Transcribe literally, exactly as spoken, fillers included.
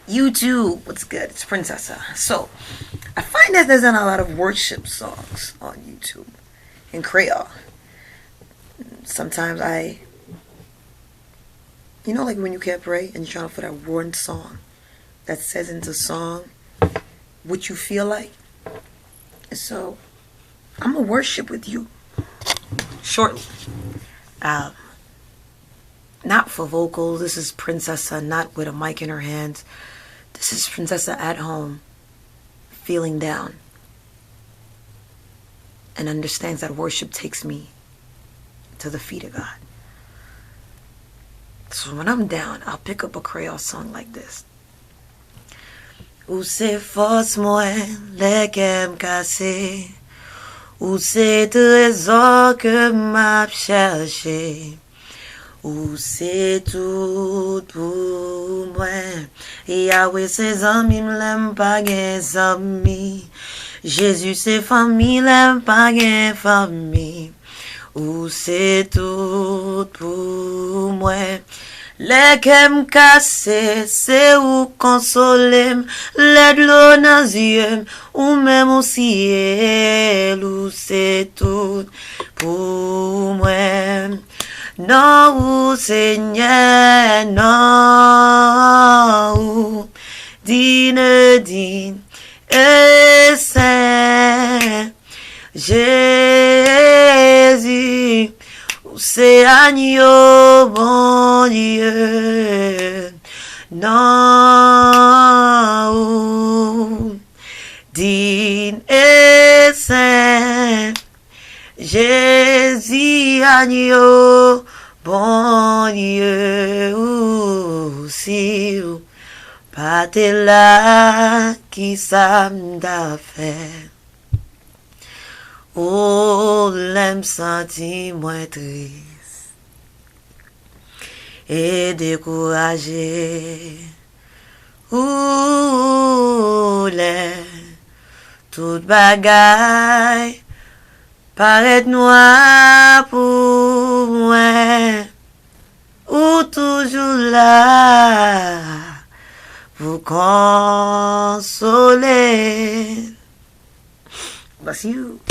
YouTube, what's good? It's Princessa. So, I find that there's not a lot of worship songs on YouTube in Creole. Sometimes I, you know, like when you can't pray and you're trying to find that one song that says in the song what you feel like. So, I'm gonna worship with you shortly. Um, not for vocals. This is Princessa, not with a mic in her hands. This is Princessa at home, feeling down, and understands that worship takes me to the feet of God. So when I'm down, I'll pick up a Creole song like this. Ou se fòs mwen lè kè m kase. Ou se trezò ke m ap chèche. Ou se tout pou mwen. Yawe se zanmi m lè m pa gen zanmi. Jezi se fanmi lè m pa gen fanmi. Ou se tout pou mwen. Lè kè m kase, se ou konsole m. Lè dlo nan zye m, ou menm ou siye l. Ou se tout pou mwen. Non ou Senyè, non ou digne, digne e sen. Jezi, ou se agno Bondye. Non ou digne e sen. Jezi, agno Bondye, ou si ou pa te la, kisa m ta fè? O, lè m santi mwen tris e dekouraje. Ou, lè tout bagay parèt nwa pou mwen, ou toujou la pou konsole. Bless you.